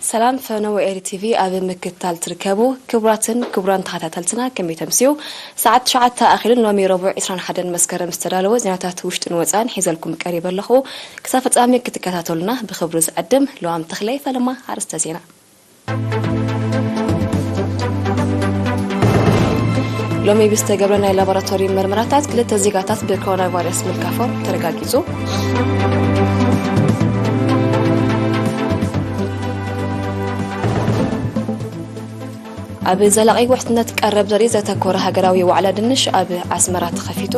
ሰላም ፈነወ ኤሪ ቲቪ ኣብ ምክትታል ትርከቡ ክቡራትን ክቡራን ተኸታተልትና ከመይ ተምስዩ? ሰዓት ትሽዓተ ኣኺሉን ሎሚ ረቡዕ ዕስራን ሓደን መስከረም ዝተዳለወ ዜናታት ውሽጥን ወፃን ሒዘልኩም ቀሪበ ኣለኹ። ክሳብ ፍጻሜ ክትከታተሉና ብኽብሪ ዝዕድም ለዋም ተኽለይ። ፈለማ ኣርእስተ ዜና። ሎሚ ብዝተገብረ ናይ ላቦራቶሪ መርመራታት ክልተ ዜጋታት ብኮሮና ቫይረስ ምልካፎም ተረጋጊጹ። ኣብ ዘላቒ ውሕስነት ቀረብ ዘርኢ ዘተኮረ ሃገራዊ ዋዕላ ድንሽ ኣብ ኣስመራ ተኸፊቱ።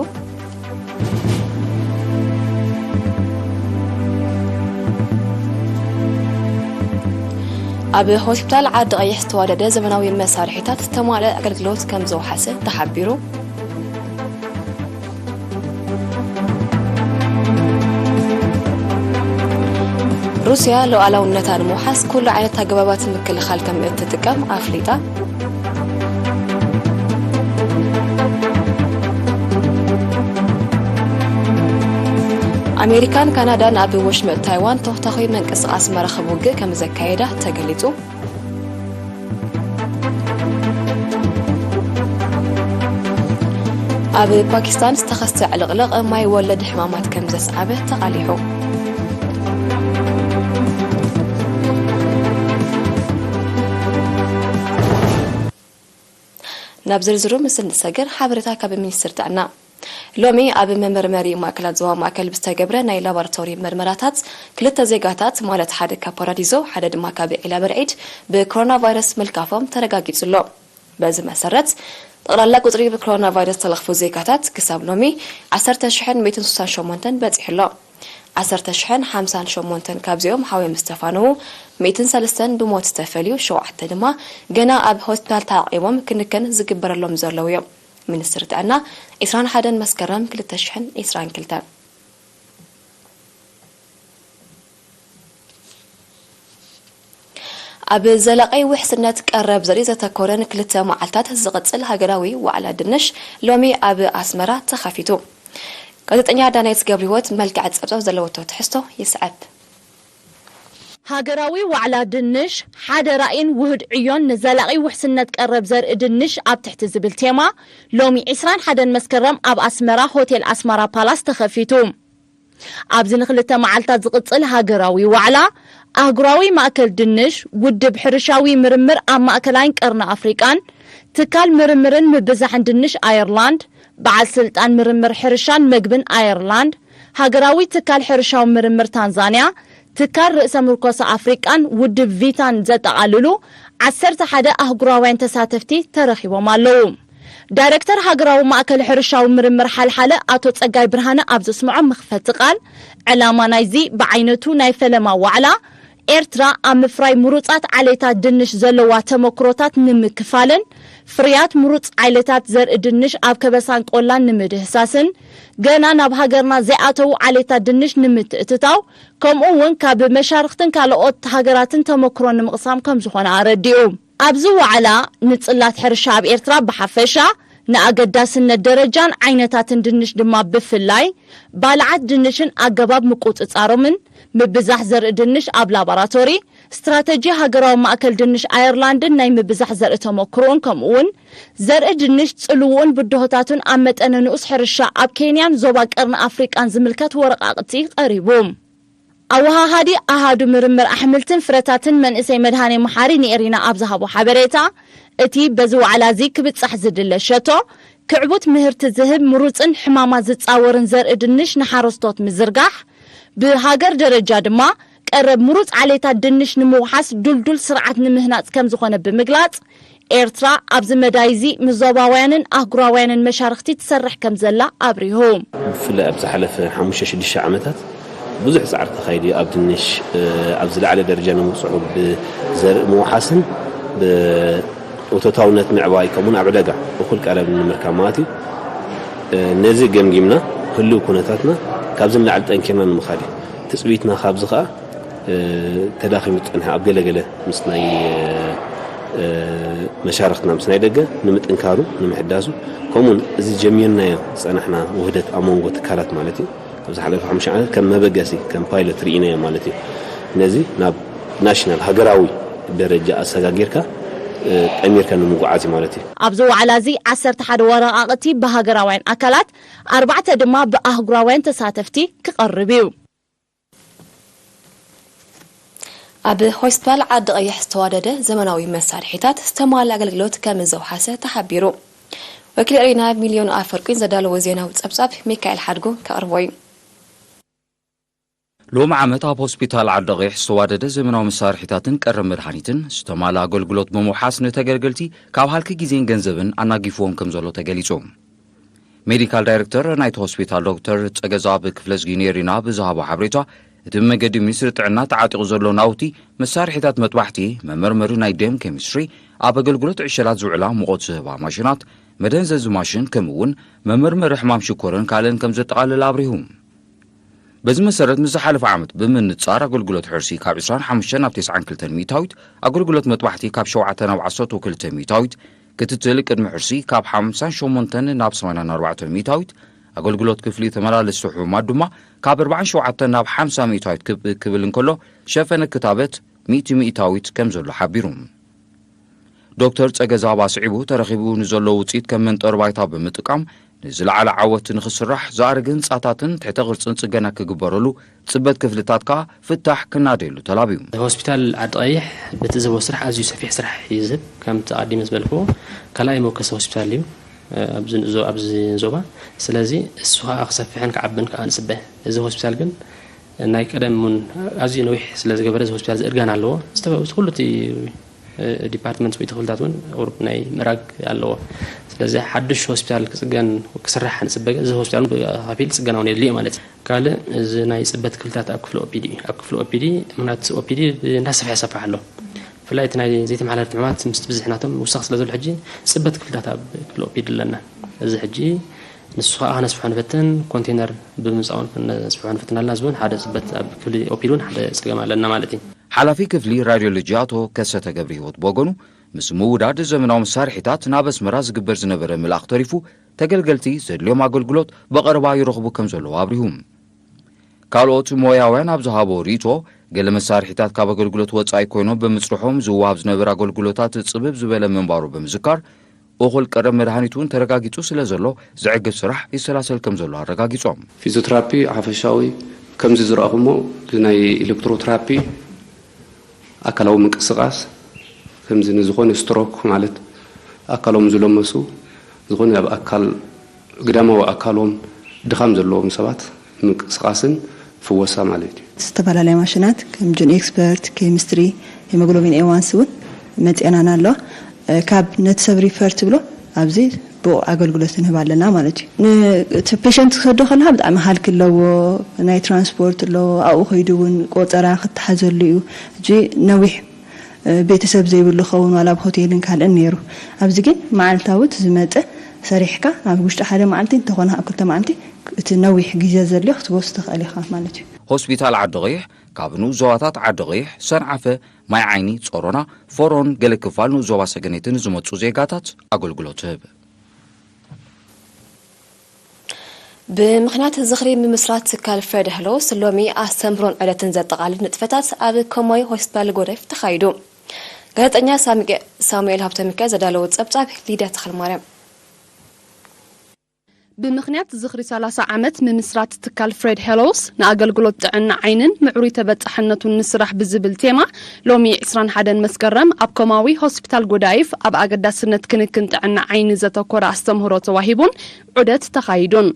ኣብ ሆስፒታል ዓዲ ቀይሕ ዝተዋደደ ዘመናዊ መሳርሒታት ዝተማልአ ኣገልግሎት ከም ዘውሓሰ ተሓቢሩ። ሩስያ ሉዓላውነታ ንምውሓስ ኩሉ ዓይነት ኣገባባት ምክልኻል ከም እትጥቀም ኣፍሊጣ። ኣሜሪካን ካናዳን ኣብ ወሽመጥ ታይዋን ተኽታኾይ መንቅስቓስ መራኽብ ውግእ ከም ዘካየዳ ተገሊጹ። ኣብ ፓኪስታን ዝተኸስተ ዕልቕልቕ ማይ ወለድ ሕማማት ከም ዘስዓበ ተቓሊሑ። ናብ ዝርዝሩ ምስ እንሰግር፣ ሓበሬታ ካብ ሚኒስትር ጥዕና። ሎሚ ኣብ መመርመሪ ማእከላት ዞባ ማእከል ብዝተገብረ ናይ ላቦራቶሪ መርመራታት ክልተ ዜጋታት፣ ማለት ሓደ ካብ ፓራዲዞ ሓደ ድማ ካብ ዒላ በርዒድ ብኮሮና ቫይረስ ምልካፎም ተረጋጊጹ ኣሎ። በዚ መሰረት ጠቕላላ ቁጽሪ ብኮሮና ቫይረስ ዝተለኽፉ ዜጋታት ክሳብ ሎሚ ዓሰርተ ሽሕን ሚእትን ስሳን ሸሞንተን በጺሑ ኣሎ። ዓሰርተ ሽሕን ሓምሳን ሸሞንተን ካብዚኦም ሓዊ ምስ ተፋነዉ፣ ሚእትን ሰለስተን ብሞት ዝተፈልዩ፣ ሸውዓተ ድማ ገና ኣብ ሆስፒታል ተዓቂቦም ክንክን ዝግበረሎም ዘለዉ እዮም። ሚኒስትሪ ጥዕና ዕስራን ሓደን መስከረም ክልተ ሽሕን ዕስራን ክልተን። ኣብ ዘላቒ ውሕስነት ቀረብ ዘርኢ ዘተኮረ ንክልተ መዓልታት ዝቕጽል ሃገራዊ ዋዕላ ድንሽ ሎሚ ኣብ ኣስመራ ተኸፊቱ። ጋዜጠኛ ዳናይት ገብረህይወት መልክዕ ጸብጻብ ዘለወቶ ትሕዝቶ ይስዕብ። ሃገራዊ ዋዕላ ድንሽ፣ ሓደ ራእይን ውህድ ዕዮን ንዘላቒ ውሕስነት ቀረብ ዘርኢ ድንሽ ኣብ ትሕቲ ዝብል ቴማ ሎሚ ዕስራን ሓደን መስከረም ኣብ ኣስመራ ሆቴል ኣስመራ ፓላስ ተኸፊቱ። ኣብዚ ንክልተ መዓልታት ዝቕጽል ሃገራዊ ዋዕላ፣ ኣህጉራዊ ማእከል ድንሽ፣ ውድብ ሕርሻዊ ምርምር ኣብ ማእከላይን ቀርኒ ኣፍሪቃን፣ ትካል ምርምርን ምብዛሕን ድንሽ ኣየርላንድ፣ በዓል ስልጣን ምርምር ሕርሻን መግብን ኣየርላንድ፣ ሃገራዊ ትካል ሕርሻዊ ምርምር ታንዛንያ፣ ትካል ርእሰ ምርኮሳ ኣፍሪቃን ውድብ ቪታን ዘጠቓልሉ ዓሰርተ ሓደ ኣህጉራውያን ተሳተፍቲ ተረኺቦም ኣለዉ። ዳይረክተር ሃገራዊ ማእከል ሕርሻዊ ምርምር ሓልሓለ ኣቶ ጸጋይ ብርሃነ ኣብ ዘስምዖ መኽፈቲ ቃል፣ ዕላማ ናይዚ ብዓይነቱ ናይ ፈለማ ዋዕላ፣ ኤርትራ ኣብ ምፍራይ ምሩጻት ዓሌታት ድንሽ ዘለዋ ተመክሮታት ንምክፋልን ፍርያት ምሩጽ ዓሌታት ዘርኢ ድንሽ ኣብ ከበሳን ቆላን ንምድህሳስን ገና ናብ ሃገርና ዘይኣተዉ ዓሌታት ድንሽ ንምትእትታው፣ ከምኡ እውን ካብ መሻርኽትን ካልኦት ሃገራትን ተመክሮ ንምቕሳም ከም ዝኾነ ኣረዲኡ። ኣብዚ ዋዕላ፣ ንጽላት ሕርሻ ኣብ ኤርትራ ብሓፈሻ፣ ንኣገዳስነት ደረጃን ዓይነታትን ድንሽ ድማ ብፍላይ፣ ባልዓት ድንሽን ኣገባብ ምቁጽጻሮምን፣ ምብዛሕ ዘርኢ ድንሽ ኣብ ላቦራቶሪ፣ ስትራተጂ ሃገራዊ ማእከል ድንሽ ኣየርላንድን ናይ ምብዛሕ ዘርኢ ተመክሮን፣ ከምኡውን ዘርኢ ድንሽ ጽልውኡን ብድሆታቱን ኣብ መጠነ ንኡስ ሕርሻ ኣብ ኬንያን ዞባ ቀርኒ ኣፍሪቃን ዝምልከት ወረቓቕቲ ቀሪቡ። ኣወሃሃዲ ኣሃዱ ምርምር ኣሕምልትን ፍረታትን መንእሰይ መድሃኔ መሓሪ ንኤሪና ኣብ ዝሃቦ ሓበሬታ፣ እቲ በዚ ዋዕላ እዚ ክብጻሕ ዝድለ ሸቶ፣ ክዕቡት ምህርቲ ዝህብ ምሩጽን ሕማማት ዝጻወርን ዘርኢ ድንሽ ንሓረስቶት ምዝርጋሕ፣ ብሃገር ደረጃ ድማ ቀረብ ምሩጽ ዓሌታት ድንሽ ንምውሓስ ዱልዱል ስርዓት ንምህናጽ ከም ዝኾነ ብምግላጽ፣ ኤርትራ ኣብዚ መዳይ እዚ ምስ ዞባውያንን ኣህጉራውያንን መሻርኽቲ ትሰርሕ ከም ዘላ ኣብሪሁ። ብፍላይ ኣብ ዝሓለፈ ሓሙሽተ ሽዱሽተ ዓመታት ብዙሕ ጻዕሪ ተኻይዱ እዩ። ኣብ ድንሽ፣ እ፣ ኣብ ዝለዓለ ደረጃ ንምብጽሑ ብዘርኢ ምውሓስን ብእቶታውነት ምዕባይ ከምኡውን ኣብ ዕዳጋ እኹል ቀረብ ንምርካብ ማለት እዩ። እ፣ ነዚ ገምጊምና ህልው ኩነታትና ካብዚ ንላዕሊ ጠንኪርና ንምኻድ እዩ። ትጽቢትና ካብዚ ኸኣ እ፣ ተዳኺሙ ዝጸንሐ ኣብ ገለ ገለ ምስ ናይ፣ እ፣ መሻርኽትና ምስ ናይ ደገ ንምጥንካሩ፣ ንምሕዳሱ፣ ከምኡውን እዚ ጀሚርናዮ ዝጸናሕና ውህደት ኣብ መንጎ ትካላት ማለት እዩ። ኣብ ዝሓለፈ ሓሙሽተ ዓመት ከም መበገሲ፣ ከም ፓይሎት ርኢናዮ ማለት እዩ። ነዚ ናብ ናሽናል ሃገራዊ ደረጃ ኣሰጋጊርካ ጠሚርካ ንምጉዓዝ እዩ ማለት እዩ። ኣብዚ ዋዕላ እዚ ዓሰርተ ሓደ ወረቓቕቲ ብሃገራውያን ኣካላት፣ ኣርባዕተ ድማ ብኣህጉራውያን ተሳተፍቲ ክቐርብ እዩ። ኣብ ሆስፒታል ዓዲ ቀይሕ ዝተዋደደ ዘመናዊ መሳርሒታት ዝተማልኣ ኣገልግሎት ከም ዘውሓሰ ተሓቢሩ። ወኪል ኤሪና ሚልዮን ኣፈርቂ ዘዳለዎ ዜናዊ ጸብጻብ ሚካኤል ሓድጉ ከቕርቦ እዩ። ሎሚ ዓመት ኣብ ሆስፒታል ዓዲ ቀይሕ ዝተዋደደ ዘመናዊ መሳርሒታትን ቀረብ መድሃኒትን ዝተማልኣ ኣገልግሎት ብምውሓስ ንተገልገልቲ ካብ ሃልኪ ግዜን ገንዘብን ኣናጊፍዎም ከም ዘሎ ተገሊጹ። ሜዲካል ዳይሬክተር ናይቲ ሆስፒታል ዶክተር ጸገዛብ ክፍለዝጊ ኔሪና ብዝሃቦ ሓበሬታ፣ እቲ ብመገዲ ሚኒስትሪ ጥዕና ተዓጢቑ ዘሎ ናውቲ መሳርሒታት መጥባሕቲ፣ መመርመሪ ናይ ደም ኬሚስትሪ፣ ኣብ ኣገልግሎት ዕሸላት ዝውዕላ ሙቐት ዝህባ ማሽናት፣ መደንዘዚ ማሽን ከምኡ እውን መመርመሪ ሕማም ሽኮርን ካልእን ከም ዘጠቓልል ኣብሪሁ። በዚ መሰረት ምስ ዝሓለፈ ዓመት ብምንጻር ኣገልግሎት ሕርሲ ካብ ዕስራን ሓሙሽተን ናብ ተስዓን ክልተን ሚእታዊት፣ ኣገልግሎት መጥባሕቲ ካብ ሸውዓተ ናብ ዓሰርተ ክልተ ሚእታዊት፣ ክትትል ቅድሚ ሕርሲ ካብ ሓምሳን ሸሞንተን ናብ ሰማንያን ኣርባዕተን ሚእታዊት፣ ኣገልግሎት ክፍሊ ተመላለስቲ ሕሙማት ድማ ካብ ኣርባዓን ሸውዓተን ናብ ሓምሳ ሚእታዊት ክብ ክብል እንከሎ ሸፈነ ክታበት ሚእቲ ሚእታዊት ከም ዘሎ ሓቢሩ። ዶክተር ጸገዛብ ኣስዒቡ ተረኺቡ ንዘሎ ውጽኢት ከም መንጠር ባይታ ብምጥቃም ንዝለዓለ ዓወት ንኽስራሕ ዝኣረገ ህንጻታትን ትሕተ ቅርጽን ጽገና ክግበረሉ ጽበት ክፍልታት ከኣ ፍታሕ ክናደየሉ ተላብዩ። ሆስፒታል ዓዲ ቀይሕ በቲ ዝህቦ ስራሕ ኣዝዩ ሰፊሕ ስራሕ እዩ ዝህብ። ከምቲ ኣቐዲመ ዝበልክዎ ካልኣይ መወከሲ ሆስፒታል እዩ ኣብዚ ዞባ። ስለዚ እሱ ከዓ ክሰፍሕን ክዓብን ከዓ ንፅበ። እዚ ሆስፒታል ግን ናይ ቀደም እውን ኣዝዩ ነዊሕ ስለ ዝገበረ እዚ ሆስፒታል እዚ እርጋን ኣለዎ። ዝተ- እቲ ኩሉ እቲ ዲፓርትመንት ወይ ክፍልታት እውን ቁሩብ ናይ ምእራግ ኣለዎ። ስለዚ ሓዱሽ ሆስፒታል ክፅገን ክስራሕ ንፅበ። እዚ ሆስፒታል እውን ብኸፊል ፅገና እውን የድልዮ ማለት እዩ። ካልእ እዚ ናይ ፅበት ክፍልታት ኣብ ክፍሊ ኦፒዲ እዩ። ኣብ ክፍሊ ኦፒዲ ምክንያቱ ኦፒዲ እንዳሰፍሐ ይሰፍሕ ኣሎ። ብፍላይ እቲ ናይ ዘይተመሓላለፍቲ ሕማማት ምስቲ ብዝሒ ናቶም ምውሳኽ ስለ ዘሎ ሕጂ ፅበት ክፍልታት ኣብ ክፍሊ ኦፒዲ ኣለና። እዚ ሕጂ ንሱ ከዓ ከነስፍሖ ንፈትን ኮንቴነር ብምምፃእ እውን ከነስፍሖ ንፈትን ኣለና። እዚ እውን ሓደ ፅበት ኣብ ክፍሊ ኦፒዲ እውን ሓደ ፀገም ኣለና ማለት እዩ። ሓላፊ ክፍሊ ራድዮሎጂ ኣቶ ከሰተ ገብረሂወት ብወገኑ ምስ ምውዳድ ዘመናዊ መሳርሒታት ናብ ኣስመራ ዝግበር ዝነበረ ምልኣኽ ተሪፉ ተገልገልቲ ዘድልዮም ኣገልግሎት ብቐረባ ይረኽቡ ከም ዘለዉ ኣብሪሁ። ካልኦት ሞያውያን ኣብ ዝሃብዎ ርእይቶ፣ ገለ መሳርሒታት ካብ ኣገልግሎት ወጻኢ ኮይኖም ብምጽርሖም ዝወሃብ ዝነበረ ኣገልግሎታት ጽብብ ዝበለ ምንባሩ ብምዝካር፣ እኹል ቀረብ መድሃኒት እውን ተረጋጊጹ ስለ ዘሎ ዝዕግብ ስራሕ ይሰላሰል ከም ዘሎ ኣረጋጊጾም። ፊዚዮትራፒ ሓፈሻዊ ከምዚ ዝረኣኹሞ ናይ ኤሌክትሮትራፒ ኣካላዊ ምንቅስቓስ ከምዚ ንዝኾነ ስትሮክ ማለት ኣካሎም ዝለመሱ ዝኾነ ኣብ ኣካል ግዳማዊ ኣካሎም ድኻም ዘለዎም ሰባት ምንቅስቓስን ፍወሳ ማለት እዩ። ዝተፈላለያ ማሽናት ከም ጅን ኤክስፐርት፣ ኬሚስትሪ፣ ሄሞግሎቢን ኤ ዋን ሲ እውን መፂኣናና ኣለዋ። ካብ ነቲ ሰብ ሪፈር ትብሎ ኣብዚ ብቑዕ ኣገልግሎት ንህብ ኣለና ማለት እዩ። እቲ ፔሸንት ክሰዶ ከለካ ብጣዕሚ ሃልኪ ኣለዎ፣ ናይ ትራንስፖርት ኣለዎ፣ ኣብኡ ከይዱ እውን ቆፀራ ክተሓዘሉ እዩ። ሕጂ ነዊሕ ቤተሰብ ዘይብሉ ክኸውን ዋላ ኣብ ሆቴልን ካልእን ነይሩ። ኣብዚ ግን መዓልታዊ እቲ ዝመፀ ሰሪሕካ ኣብ ውሽጢ ሓደ መዓልቲ እንተኾነ ኣብ ክልተ መዓልቲ እቲ ነዊሕ ግዜ ዘድልዮ ክትወስድ ትኽእል ኢኻ ማለት እዩ። ሆስፒታል ዓዲ ቐይሕ ካብ ንኡስ ዞባታት ዓዲ ቐይሕ፣ ሰንዓፈ፣ ማይ ዓይኒ፣ ጾሮና፣ ፎሮን ገለ ክፋል ንኡስ ዞባ ሰገነይትን ዝመጹ ዜጋታት ኣገልግሎት ትህብ። ብምኽንያት ዝኽሪ ምምስራት ትካል ፍሬድ ሄሎስ ሎሚ ኣስተምህሮን ዑደትን ዘጠቓልል ንጥፈታት ኣብ ኮማዊ ሆስፒታል ጎደፍ ተኻይዱ። ጋዜጠኛ ሳሙኤል ሃብተሚካኤል ዘዳለዎ ጸብጻብ ሊድያ ተኽለማርያም። ብምኽንያት ዝኽሪ ሰላሳ ዓመት ምምስራት ትካል ፍሬድ ሄሎስ ንኣገልግሎት ጥዕና ዓይንን ምዕሩይ ተበጻሕነቱን ንስራሕ ብዝብል ቴማ ሎሚ ዕስራን ሓደን መስከረም ኣብ ኮማዊ ሆስፒታል ጎዳይፍ ኣብ ኣገዳስነት ክንክን ጥዕና ዓይኒ ዘተኮረ ኣስተምህሮ ተዋሂቡን ዑደት ተኻይዱን።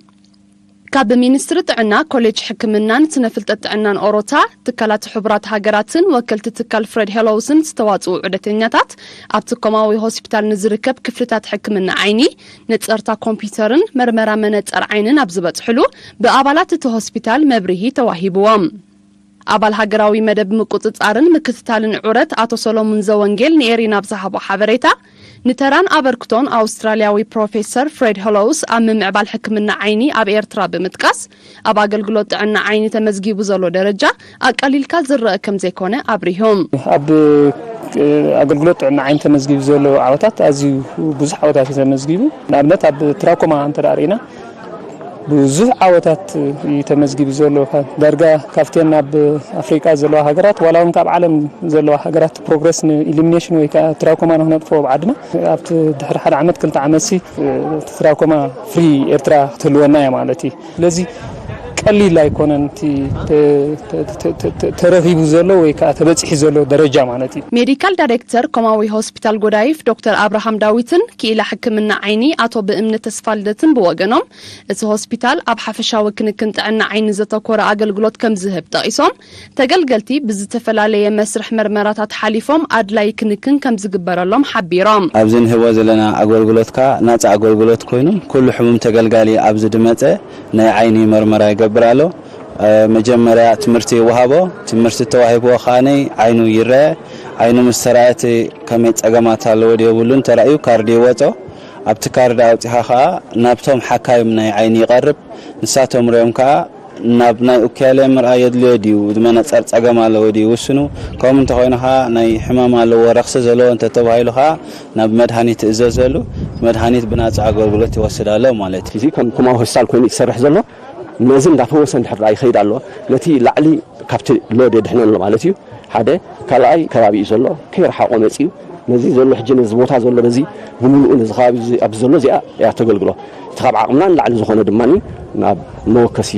ካብ ሚኒስትሪ ጥዕና፣ ኮሌጅ ሕክምናን ስነ ፍልጠት ጥዕናን ኦሮታ፣ ትካላት ሕቡራት ሃገራትን ወከልቲ ትካል ፍሬድ ሄሎውስን ዝተዋፅኡ ዑደተኛታት ኣብቲ ኮማዊ ሆስፒታል ንዝርከብ ክፍልታት ሕክምና ዓይኒ፣ ነፀርታ ኮምፒውተርን መርመራ መነፀር ዓይንን ኣብ ዝበፅሕሉ ብኣባላት እቲ ሆስፒታል መብርሂ ተዋሂብዎም። ኣባል ሃገራዊ መደብ ምቁጽጻርን ምክትታልን ዑረት ኣቶ ሰሎሙን ዘወንጌል ንኤሪና ኣብ ዝሃቦ ሓበሬታ፣ ንተራን ኣበርክቶን ኣውስትራልያዊ ፕሮፌሰር ፍሬድ ሆሎውስ ኣብ ምምዕባል ሕክምና ዓይኒ ኣብ ኤርትራ ብምጥቃስ፣ ኣብ ኣገልግሎት ጥዕና ዓይኒ ተመዝጊቡ ዘሎ ደረጃ ኣቃሊልካ ዝረኣ ከም ዘይኮነ ኣብሪሁ። ኣብ ኣገልግሎት ጥዕና ዓይኒ ተመዝጊቡ ዘሎ ዓወታት ኣዝዩ ብዙሕ ዓወታት እዩ ተመዝጊቡ። ንኣብነት ኣብ ትራኮማ እንተ ደኣ ርኢና ብዙሕ ዓወታት እዩ ተመዝጊቡ ዘሎ። ዳርጋ ካብተን ኣብ ኣፍሪቃ ዘለዋ ሃገራት ዋላ እውን ካብ ዓለም ዘለዋ ሃገራት ፕሮግረስ ንኢሊሚኔሽን ወይ ከዓ ትራኮማ ንክነጥፍኦ ብዓድና ኣብቲ ድሕሪ ሓደ ዓመት ክልተ ዓመት ሲ ትራኮማ ፍሪ ኤርትራ ክትህልወና እያ ማለት እዩ። ስለዚ ቀሊል ኣይኮነን እቲ ተረኺቡ ዘሎ ወይ ከዓ ተበፂሑ ዘሎ ደረጃ ማለት እዩ። ሜዲካል ዳይሬክተር ኮማዊ ሆስፒታል ጎዳይፍ ዶክተር ኣብርሃም ዳዊትን ክኢላ ሕክምና ዓይኒ ኣቶ ብእምነት ተስፋልደትን ብወገኖም እቲ ሆስፒታል ኣብ ሓፈሻዊ ክንክን ጥዕና ዓይኒ ዘተኮረ ኣገልግሎት ከም ዝህብ ጠቒሶም፣ ተገልገልቲ ብዝተፈላለየ መስርሕ መርመራታት ሓሊፎም ኣድላይ ክንክን ከም ዝግበረሎም ሓቢሮም። ኣብዚ ንህቦ ዘለና ኣገልግሎት ከኣ ናጻ ኣገልግሎት ኮይኑ ኩሉ ሕሙም ተገልጋሊ ኣብዚ ድመጸ ናይ ዓይኒ መርመራ ይገብር ኣሎ። መጀመርያ ትምህርቲ ይወሃቦ። ትምህርቲ ተዋሂብዎ ከኣ ዓይኑ ይረአ። ዓይኑ ምስ ተራእየ እቲ ከመይ ጸገማት ኣለዎ ድዩ የብሉን ተራእዩ ካርድ ይወጾ። ኣብቲ ካርድ ኣውጺኻ ከኣ ናብቶም ሓካይም ናይ ዓይኒ ይቐርብ። ንሳቶም ሪኦም ከኣ ናብ ናይ ኡክያለ ምርኣይ የድልዮ ድዩ፣ መነጸር ጸገም ኣለዎ ድዩ ይውስኑ። ከምኡ እንተኾይኑ ከኣ ናይ ሕማም ኣለዎ ረኽሲ ዘለዎ እንተተባሂሉ ከኣ ናብ መድሃኒት ይእዘዘሉ። መድሃኒት ብናጻ ኣገልግሎት ይወስድ ኣሎ ማለት እዩ። እዚ ከም ኩማው ሆስፒታል ኮይኑ ይሰርሕ ዘሎ ነዚ እንዳፈወሰ እንድሕር ደኣ ይኸይድ ኣሎ ነቲ ላዕሊ ካብቲ ሎድ የድሕነን ኣሎ ማለት እዩ። ሓደ ካልኣይ ከባቢ እዩ ዘሎ ከይረሓቆ መፅዩ ነዚ ዘሎ ሕጂ ነዚ ቦታ ዘሎ በዚ ብምሉኡ ነዚ ከባቢ ኣብዚ ዘሎ እዚኣ እያ ተገልግሎ። እቲ ካብ ዓቕምና ንላዕሊ ዝኾነ ድማ ናብ መወከሲ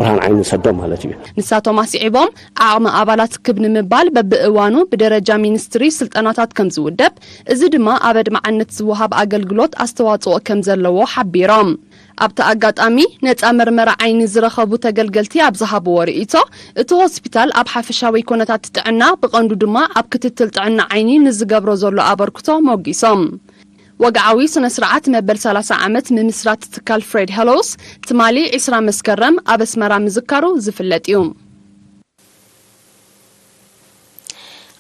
ብርሃን ዓይኒ ንሰዶ ማለት እዩ። ንሳቶም ኣስዒቦም ዓቕሚ ኣባላት ክብ ንምባል በብእዋኑ ብደረጃ ሚኒስትሪ ስልጠናታት ከም ዝውደብ፣ እዚ ድማ ኣብ ኣድማዕነት ዝወሃብ ኣገልግሎት ኣስተዋፅኦ ከም ዘለዎ ሓቢሮም። ኣብቲ ኣጋጣሚ ነፃ መርመራ ዓይኒ ዝረኸቡ ተገልገልቲ ኣብ ዝሃብዎ ርእይቶ፣ እቲ ሆስፒታል ኣብ ሓፈሻዊ ኩነታት ጥዕና ብቐንዱ ድማ ኣብ ክትትል ጥዕና ዓይኒ ንዝገብሮ ዘሎ ኣበርክቶ ሞጊሶም። ወግዓዊ ስነ ስርዓት መበል ሰላሳ ዓመት ምምስራት ትካል ፍሬድ ሄሎውስ ትማሊ ዕስራ መስከረም ኣብ ኣስመራ ምዝካሩ ዝፍለጥ እዩ።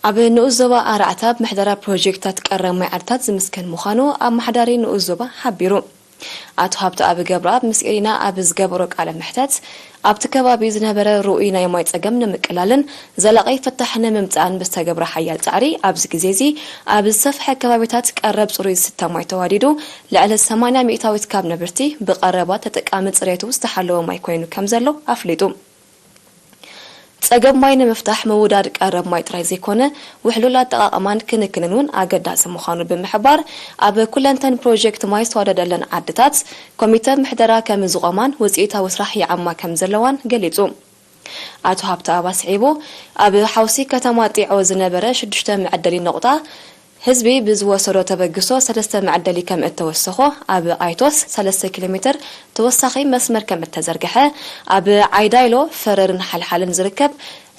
ኣብ ንኡስ ዞባ ኣርባዕተ ኣብ ምሕደራ ፕሮጀክታት ቀረብ ማይ ዓድታት ዝምስገን ምዃኑ ኣመሓዳሪ ንኡስ ዞባ ሓቢሩ። ኣቶ ሃብተኣብ ገብረኣብ ምስ ኤሪና ኣብ ዝገበሮ ቃለ መሕተት፣ ኣብቲ ከባቢ ዝነበረ ርኡይ ናይ ማይ ጸገም ንምቅላልን ዘላቒ ፍታሕ ንምምጻእን ብዝተገብረ ሓያል ጻዕሪ ኣብዚ ግዜ እዚ ኣብ ዝሰፍሐ ከባቢታት ቀረብ ጽሩይ ዝስተ ማይ ተዋዲዱ ልዕሊ ሰማንያ ሚእታዊት ካብ ነበርቲ ብቐረባ ተጠቃሚ ጽሬቱ ዝተሓለወ ማይ ኮይኑ ከም ዘሎ ኣፍሊጡ። ጸገም ማይ ንምፍታሕ ምውዳድ ቀረብ ማይ ጥራይ ዘይኮነ፣ ውሕሉል ኣጠቓቕማን ክንክንን እውን ኣገዳሲ ምዃኑ ብምሕባር፣ ኣብ ኩለንተን ፕሮጀክት ማይ ዝተዋደደለን ዓድታት ኮሚተ ምሕደራ ከም ዝቖማን ውጽኢታዊ ስራሕ ይዓማ ከም ዘለዋን ገሊጹ። ኣቶ ሃብተኣብ ኣስዒቡ፣ ኣብ ሓውሲ ከተማ ጢዖ ዝነበረ ሽዱሽተ መዐደሊ ነቑጣ ህዝቢ ብዝወሰዶ ተበግሶ ሰለስተ መዐደሊ ከም እተወሰኾ፣ ኣብ ኣይቶስ ሰለስተ ኪሎ ሜትር ተወሳኺ መስመር ከም እተዘርግሐ፣ ኣብ ዓይዳይሎ፣ ፈረርን ሓልሓልን ዝርከብ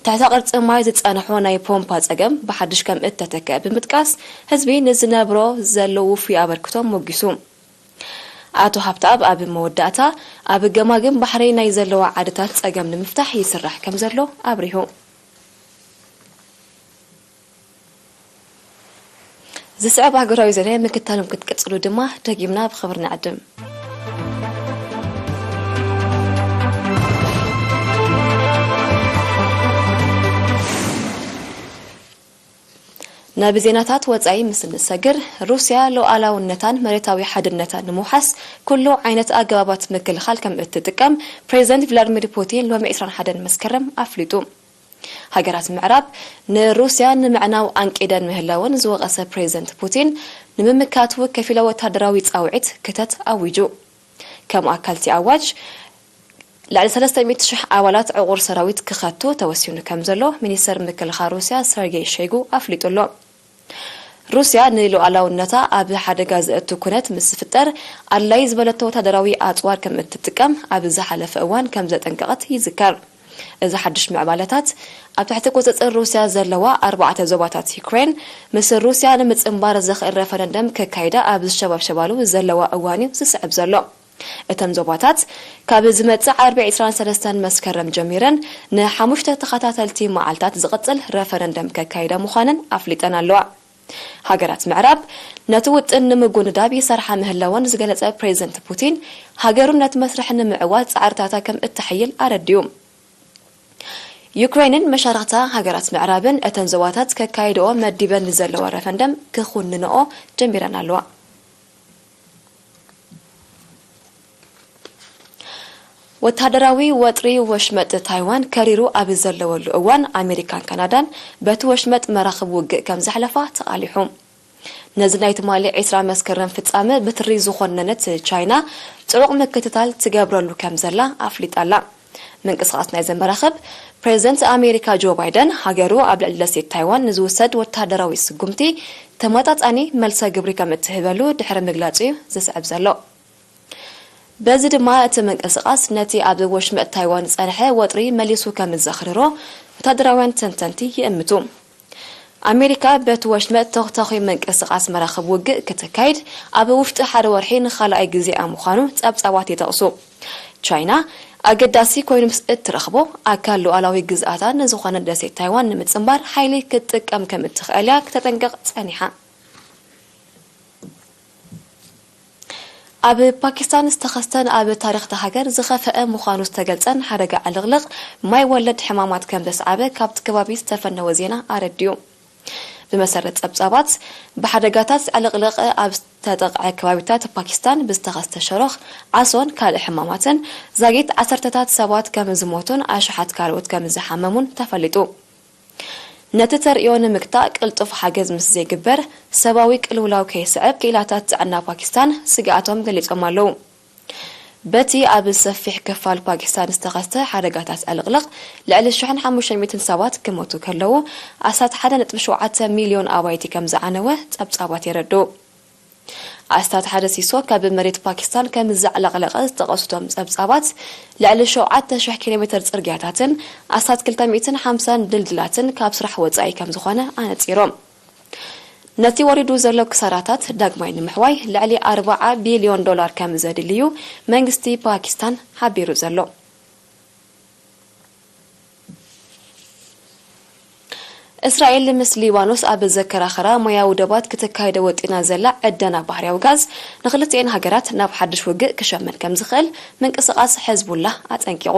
ትሕተ ቅርጺ ማይ ዝጸንሖ ናይ ፖምፓ ጸገም ብሓድሽ ከም እተተክአ ብምጥቃስ፣ ህዝቢ ንዝነብሮ ዘሎ ውፉይ ኣበርክቶ ሞጊሱ። ኣቶ ሃብተኣብ ኣብ መወዳእታ፣ ኣብ ገማግም ባሕሪ ናይ ዘለዋ ዓድታት ጸገም ንምፍታሕ ይስራሕ ከም ዘሎ ኣብሪሁ። ዝስዕብ ሃገራዊ ዜና ምክታሎም ክትቅጽሉ ድማ ደጊምና ብኽብሪ ንዕድም። ናብ ዜናታት ወጻኢ ምስ እንሰግር፣ ሩስያ ሉዓላውነታን መሬታዊ ሓድነታን ንምውሓስ ኩሉ ዓይነት ኣገባባት ምክልኻል ከም እትጥቀም ፕሬዚደንት ቭላድሚር ፑቲን ሎሚ ዕስራን ሓደን መስከረም ኣፍሊጡ። ሃገራት ምዕራብ ንሩስያ ንምዕናው ኣንቂደን ምህላወን ዝወቐሰ ፕሬዚደንት ፑቲን፣ ንምምካቱ ከፊለ ወታደራዊ ጻውዒት ክተት ኣዊጁ። ከም ኣካልቲ ኣዋጅ፣ ልዕሊ ሰለስተ ሚእቲ ሽሕ ኣባላት ዕቑር ሰራዊት ክኸቱ ተወሲኑ ከም ዘሎ ሚኒስተር ምክልኻል ሩስያ ሰርጌይ ሸይጉ ኣፍሊጡ ኣሎ። ሩስያ ንሉዓላውነታ ኣብ ሓደጋ ዘእቱ ኩነት ምስ ዝፍጠር ኣድላይ ዝበለቶ ወታደራዊ ኣጽዋር ከም እትጥቀም ኣብ ዝሓለፈ እዋን ከም ዘጠንቀቐት ይዝከር። እዚ ሓድሽ ምዕባለታት፣ ኣብ ትሕቲ ቁጽጽር ሩስያ ዘለዋ ኣርባዕተ ዞባታት ዩክሬን፣ ምስ ሩስያ ንምጽንባር ዘኽእል ረፈረንደም ከካይዳ ኣብ ዝሸባብሸባሉ ዘለዋ እዋን እዩ ዝስዕብ ዘሎ። እተን ዞባታት፣ ካብ ዝመጽእ ዓርቢ ዕስራን ሰለስተን መስከረም ጀሚረን ንሓሙሽተ ተኸታተልቲ መዓልታት ዝቕጽል ረፈረንደም ከካይዳ ምዃነን ኣፍሊጠን ኣለዋ። ሃገራት ምዕራብ ነቲ ውጥን ንምጉንዳብ ይሰርሓ ምህላወን ዝገለጸ ፕሬዚደንት ፑቲን፣ ሃገሩ ነቲ መስርሕ ንምዕዋት ጻዕርታታ ከም እተሐይል ኣረዲኡ። ዩክሬንን መሻርኽታ ሃገራት ምዕራብን እተን ዞባታት ከካይድኦ መዲበን ንዘለዋ ረፈንደም ክኹንንኦ ጀሚረን ኣለዋ። ወተሃደራዊ ወጥሪ ወሽመጥ ታይዋን ከሪሩ ኣብ ዘለወሉ እዋን፣ ኣሜሪካን ካናዳን በቲ ወሽመጥ መራኽብ ውግእ ከም ዘሕለፋ ተቓሊሑ። ነዚ ናይ ትማሊ ዕስራ መስከረም ፍጻመ ብትሪ ዝኾነነት ቻይና ጥዑቕ ምክትታል ትገብረሉ ከም ዘላ ኣፍሊጣ ኣላ። ምንቅስቓስ ናይዘን መራኽብ፣ ፕሬዚደንት ኣሜሪካ ጆ ባይደን ሃገሩ ኣብ ልዕሊ ደሴት ታይዋን ንዝውሰድ ወተሃደራዊ ስጉምቲ ተመጣጣኒ መልሰ ግብሪ ከም እትህበሉ ድሕሪ ምግላጹ እዩ ዝስዕብ ዘሎ። በዚ ድማ እቲ ምንቅስቓስ ነቲ ኣብ ወሽመጥ ታይዋን ዝጸንሐ ወጥሪ መሊሱ ከም ዘኽርሮ ወተሃደራውያን ተንተንቲ ይእምቱ። ኣሜሪካ በቲ ወሽመጥ ተኽተኺ ምንቅስቓስ መራኽብ ውግእ ክተካይድ ኣብ ውሽጢ ሓደ ወርሒ ንኻልኣይ ግዜኣ ምዃኑ ጸብጻባት ይጠቕሱ። ቻይና ኣገዳሲ ኮይኑ ምስ እትረኽቦ ኣካል ሉዓላዊ ግዝኣታ ንዝኾነ ደሴት ታይዋን ንምጽንባር ሓይሊ ክትጥቀም ከም እትኽእል እያ ክተጠንቅቕ ጸኒሓ። ኣብ ፓኪስታን ዝተኸስተን ኣብ ታሪኽ እታ ሃገር ዝኸፍአ ምዃኑ ዝተገልጸን ሓደጋ ዕልቕልቕ ማይ ወለድ ሕማማት ከም ዘስዓበ ካብቲ ከባቢ ዝተፈነወ ዜና ኣረዲኡ። ብመሰረት ጸብጻባት፣ ብሓደጋታት ዕልቕልቕ ኣብ ዝተጠቕዐ ከባቢታት ፓኪስታን ብዝተኸስተ ሸሮኽ፣ ዓሶን ካልእ ሕማማትን ዛጊት ዓሰርተታት ሰባት ከም ዝሞቱን ኣሽሓት ካልኦት ከም ዝሓመሙን ተፈሊጡ። ነቲ ተርእዮ ንምግታእ ቅልጡፍ ሓገዝ ምስ ዘይግበር፣ ሰብኣዊ ቅልውላው ከይስዕብ ክኢላታት ጥዕና ፓኪስታን ስግኣቶም ገሊጾም ኣለዉ። በቲ ኣብ ሰፊሕ ክፋል ፓኪስታን ዝተኸስተ ሓደጋታት ዕልቕልቕ፣ ልዕሊ ሽሕን ሓሙሽተ ሚእትን ሰባት ክሞቱ ከለዉ፣ ኣስታት ሓደ ነጥቢ ሸውዓተ ሚልዮን ኣባይቲ ከም ዝዓነወ ጸብጻባት የረድኡ። ኣስታት ሓደ ሲሶ ካብ መሬት ፓኪስታን ከም ዘዕለቕለቐ ዝጠቐሱ እቶም ጸብጻባት፣ ልዕሊ ሸውዓተ ሽሕ ኪሎ ሜተር ጽርግያታትን ኣስታት ክልተ ሚእትን ሓምሳን ድልድላትን ካብ ስራሕ ወጻኢ ከም ዝኾነ ኣነጺሮም። ነቲ ወሪዱ ዘሎ ክሳራታት ዳግማይ ንምሕዋይ ልዕሊ ኣርብዓ ቢልዮን ዶላር ከም ዘድልዩ መንግስቲ ፓኪስታን ሓቢሩ ዘሎ። እስራኤል ምስ ሊባኖስ ኣብ ዘከራኸራ ማያዊ ዶባት ክተካይዶ ወጢና ዘላ ዕደና ባህርያዊ ጋዝ፣ ንክልቲኤን ሃገራት ናብ ሓድሽ ውግእ ክሸመን ከም ዝኽእል ምንቅስቓስ ሕዝቡላህ ኣጠንቂቑ።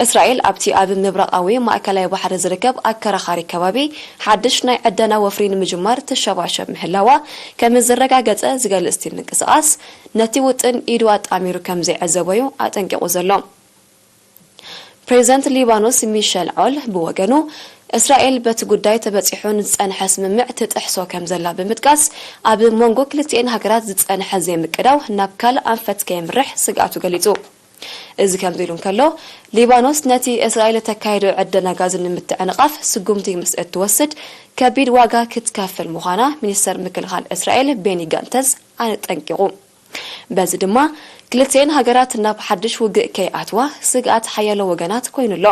እስራኤል ኣብቲ ኣብ ምብራቓዊ ማእከላይ ባሕሪ ዝርከብ ኣከራኻሪ ከባቢ ሓድሽ ናይ ዕደና ወፍሪ ንምጅማር ትሸባሸብ ምህላዋ ከም ዘረጋገጸ ዝገልጽ እቲ ምንቅስቓስ፣ ነቲ ውጥን ኢዱ ኣጣሚሩ ከም ዘይዕዘቦ'ዩ ኣጠንቂቑ ዘሎ። ፕሬዚደንት ሊባኖስ ሚሸል ዖል ብወገኑ፣ እስራኤል በቲ ጉዳይ ተበጺሑ ንዝጸንሐ ስምምዕ ትጥሕሶ ከም ዘላ ብምጥቃስ፣ ኣብ መንጎ ክልቲኤን ሃገራት ዝጸንሐ ዘይምቅዳው ናብ ካልእ ኣንፈት ከየምርሕ ስግኣቱ ገሊጹ። እዚ ከምዚ ኢሉ እንከሎ፣ ሊባኖስ ነቲ እስራኤል እተካይዶ ዕደና ጋዝ ንምትዕንቓፍ ስጉምቲ ምስ እትወስድ፣ ከቢድ ዋጋ ክትከፍል ምዃና ሚኒስተር ምክልኻል እስራኤል ቤኒ ጋንተዝ ኣጠንቂቑ። በዚ ድማ፣ ክልቲኤን ሃገራት ናብ ሓድሽ ውግእ ከይኣትዋ ስግኣት ሓያሎ ወገናት ኮይኑ ኣሎ።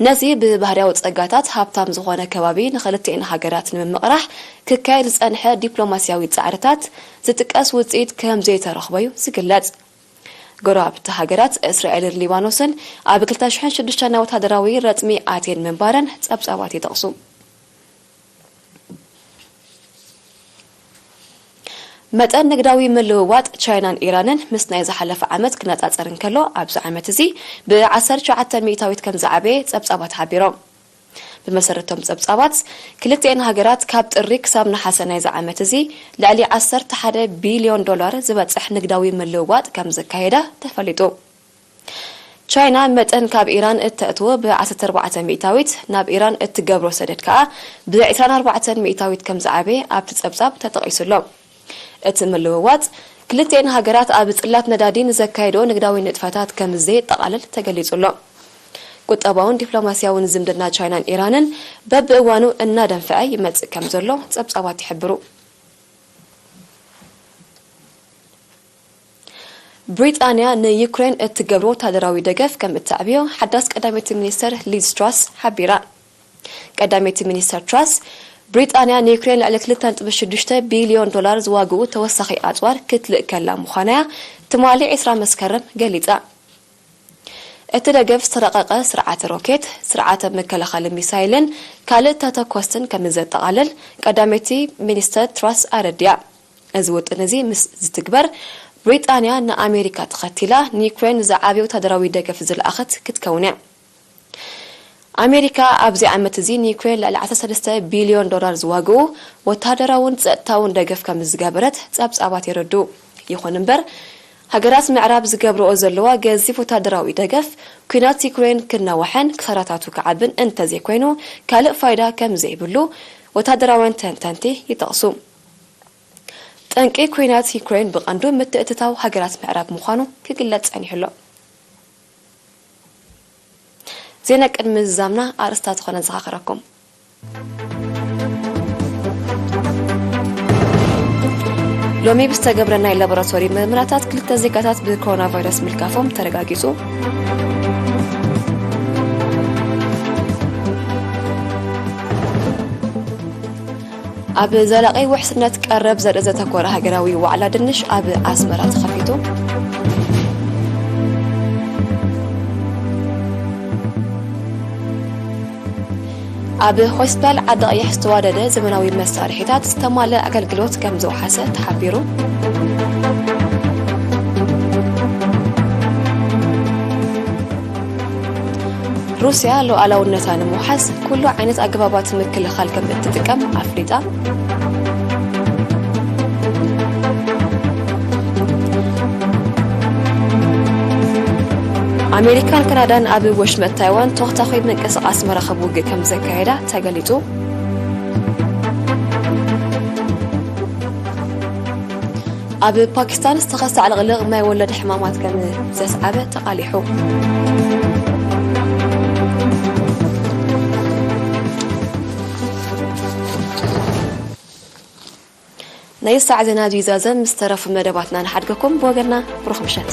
ነዚ ብባህርያዊ ጸጋታት ሃብታም ዝኾነ ከባቢ ንኽልቲኤን ሃገራት ንምምቕራሕ ክካየድ ዝጸንሐ ዲፕሎማስያዊ ጻዕርታት ዝጥቀስ ውጽኢት ከም ዘይተረኽቦ'ዩ ዝግለጽ። ጎረባብቲ ሃገራት እስራኤልን ሊባኖስን ኣብ ክልተ ሽሕን ሽዱሽተን ናይ ወተሃደራዊ ረጽሚ ኣትየን ምንባረን ጸብጻባት ይጠቕሱ። መጠን ንግዳዊ ምልውዋጥ ቻይናን ኢራንን ምስ ናይ ዝሓለፈ ዓመት ክነጻጸር እንከሎ፣ ኣብዚ ዓመት እዚ ብ ዓሰርተ ትሽዓተ ሚእታዊት ከም ዝዓበየ ጸብጻባት ሓቢሮም። ብመሰረቶም ጸብጻባት፣ ክልቲኤን ሃገራት ካብ ጥሪ ክሳብ ነሓሰ ናይዚ ዓመት እዚ ልዕሊ ዓሰርተ ሓደ ቢልዮን ዶላር ዝበጽሕ ንግዳዊ ምልውዋጥ ከም ዘካየዳ ተፈሊጡ። ቻይና መጠን ካብ ኢራን እተእትዎ ብ ዓሰርተ ኣርባዕተ ሚእታዊት ናብ ኢራን እትገብሮ ሰደድ ከኣ ብ ዕስራን ኣርባዕተን ሚእታዊት ከም ዝዓበየ ኣብቲ ጸብጻብ ተጠቒሱ ኣሎ። እቲ ምልውዋጥ ክልቲኤን ሃገራት ኣብ ጽላት ነዳዲ ንዘካየድኦ ንግዳዊ ንጥፈታት ከም ዘየጠቓልል ተገሊጹ ኣሎ። ቁጠባውን ዲፕሎማስያውን ዝምድና ቻይናን ኢራንን በብእዋኑ እናደንፈዐ ይመጽእ ከም ዘሎ ጸብጻባት ይሕብሩ። ብሪጣንያ ንዩክሬን እትገብሮ ወታደራዊ ደገፍ ከም እተዕብዮ ሓዳስ ቀዳመይቲ ሚኒስተር ሊዝ ትራስ ሓቢራ። ቀዳመይቲ ሚኒስተር ትራስ፣ ብሪጣንያ ንዩክሬን ልዕሊ ክልተ ነጥቢ ሽዱሽተ ቢልዮን ዶላር ዝዋግኡ ተወሳኺ ኣጽዋር ክትልእከላ ምዃና'ያ ትማሊ ዕስራ መስከረም ገሊጻ። እቲ ደገፍ ዝተረቐቐ ስርዓተ ሮኬት፣ ስርዓተ መከላኸሊ ሚሳይልን ካልእ ተተኮስትን ከም ዘጠቓልል ቀዳመይቲ ሚኒስተር ትራስ ኣረዲኣ። እዚ ውጥን እዚ ምስ ዝትግበር፣ ብሪጣንያ ንኣሜሪካ ተኸቲላ ንዩክሬን ዝዓበየ ወታደራዊ ደገፍ ዝለኣኸት ክትከውን እያ። ኣሜሪካ ኣብዚ ዓመት እዚ ንዩክሬን ልዕሊ ዓሰርተ ሰለስተ ቢልዮን ዶላር ዝዋግኡ ወተሃደራውን ጸጥታውን ደገፍ ከም ዝገበረት ጸብጻባት የረድኡ። ይኹን እምበር፣ ሃገራት ምዕራብ ዝገብርኦ ዘለዋ ገዚፍ ወታደራዊ ደገፍ፣ ኲናት ዩክሬን ክናዋሕን ክሳራታቱ ክዓብን እንተዘይኮይኑ፣ ካልእ ፋይዳ ከም ዘይብሉ ወታደራውያን ተንተንቲ ይጠቕሱ። ጠንቂ ኲናት ዩክሬን ብቐንዱ ምትእትታው ሃገራት ምዕራብ ምዃኑ ክግለጽ ጸኒሑ ኣሎ። ዜና ቅድሚ ዝዛምና ኣርእስታት ዝኾነ ዘኻኽረኩም። ሎሚ ብዝተገብረ ናይ ላቦራቶሪ ምርመራታት ክልተ ዜጋታት ብኮሮና ቫይረስ ምልካፎም ተረጋጊጹ። ኣብ ዘላቒ ውሕስነት ቀረብ ዘርኢ ዘተኮረ ሃገራዊ ዋዕላ ድንሽ ኣብ ኣስመራ ተኸፊቱ። ኣብ ሆስፒታል ዓዲ ቀይሕ ዝተዋደደ ዘመናዊ መሳርሒታት ዝተማልአ ኣገልግሎት ከም ዘውሓሰ ተሓቢሩ። ሩስያ ሉዓላውነታ ንምውሓስ ኩሉ ዓይነት ኣገባባት ምክልኻል ከም እትጥቀም ኣፍሊጣ። ኣሜሪካን ካናዳን ኣብ ወሽመጥ ታይዋን ተኹታኺ ምንቅስቓስ መራኸብ ውግእ ከም ዘካየዳ ተገሊጹ። ኣብ ፓኪስታን ዝተኸስተ ዕልቕልቕ ማይ ወለድ ሕማማት ከም ዘስዓበ ተቓሊሑ። ናይ ሰዓት ዜና ኣብዚ ይዛዘም። ምስ ተረፉ መደባትና ንሓድገኩም። ብወገንና ብሩኽ ምሸት።